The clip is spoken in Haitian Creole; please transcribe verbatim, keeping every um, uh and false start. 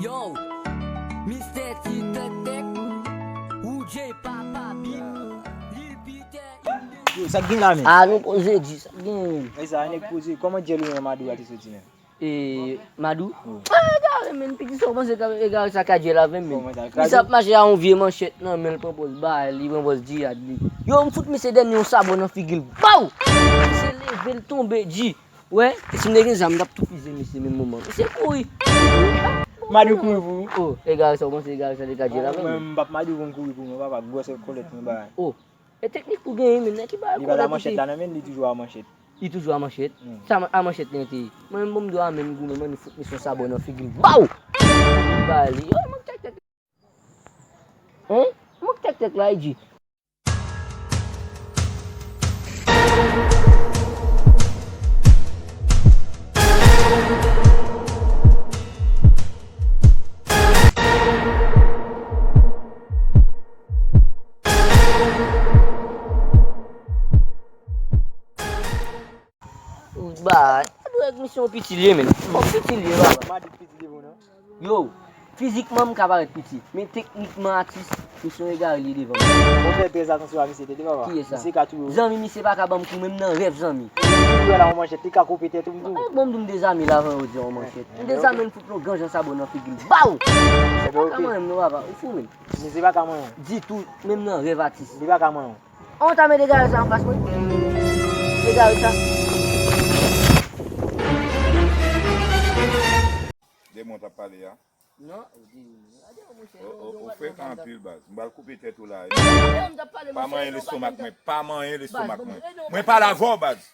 Yo, Mister T Tèk Tèk, Rougey Papa Beat, Lil Peter in the Yo, sa k gen la, men? Ah, nou poze di, sa k gen, men? E sa, nèg poze. Kòman djèl ou menm Madou a te soti, men? E, Madou? Wi. Ah, egare, men, piti sa, w panse ka, egare sa ka djèl avè m, men? Kòman sa? Misye ap mache a yon vye manchèt nan men l, pran pòz bay, li pran pòz djihad, li. Yo, m fout misye dènye yon sabò nan figi l. Baw! Misye leve l tonbe, di. Wè, e si m te gen zam, m t ap tou fize misye menm moman. Misye kouri. Madou kouri pou ou? Oh, egare sa, w panse egare sa te ka djèl avè m? Mwen, m p ap Madou pou m kouri pou mwen, papa, gwòsè kòlèt mwen bay. Oh, e teknik pou genyen, men, nèg ki bay kòlèt. Li pa la manchèt la nan men l, li toujou a manchèt. Li toujou a manchèt? Hmm. Sa a manchèt li an te ye? Mwen menm, bon, m dwe a men m goumen, mwen fout misye yon sabò nan figi l. Baw! Li ba li. Yo, mank tèk tèk. Hein? Mank tèk tèk la, li di. Ba, Madou èk misye yon piti l ye, men. Yon piti l ye, baba. Madou piti devan w, non? Yo, fizikman, m ka parèt piti, men teknikman, atis, misye yon egare li ye devan m. Fò w fè trè atansyon a misye tete, papa. Kiyès sa? Misye ka touye w. Zanmi, misye pa ka ban m kou, menm nan rèv, zanmi. Li wè la, yon manchèt, li ka koupe tèt ou, m di w. Bon, m di w m dezame l avan yo di yon manchèt. M dezame l, m fout l yon ganj an sabò nan figi l. Baw! Misye pa ka manyen m, non, papa. Ou fou, men. Misye pa ka manyen w. Ditou, menm nan rèv, atis. Li pa ka manyen w. On ta met egare sa anfas mwen. Egare sa. De mwen t ap pale a. Non, ou di, gade yon monchè, ou, ou, ou frekan anpil, baz. M pral koupe tèt ou la. Pa manyen lestomak mwen, pa manyen lestomak mwen. Mwen pale avè w, baz.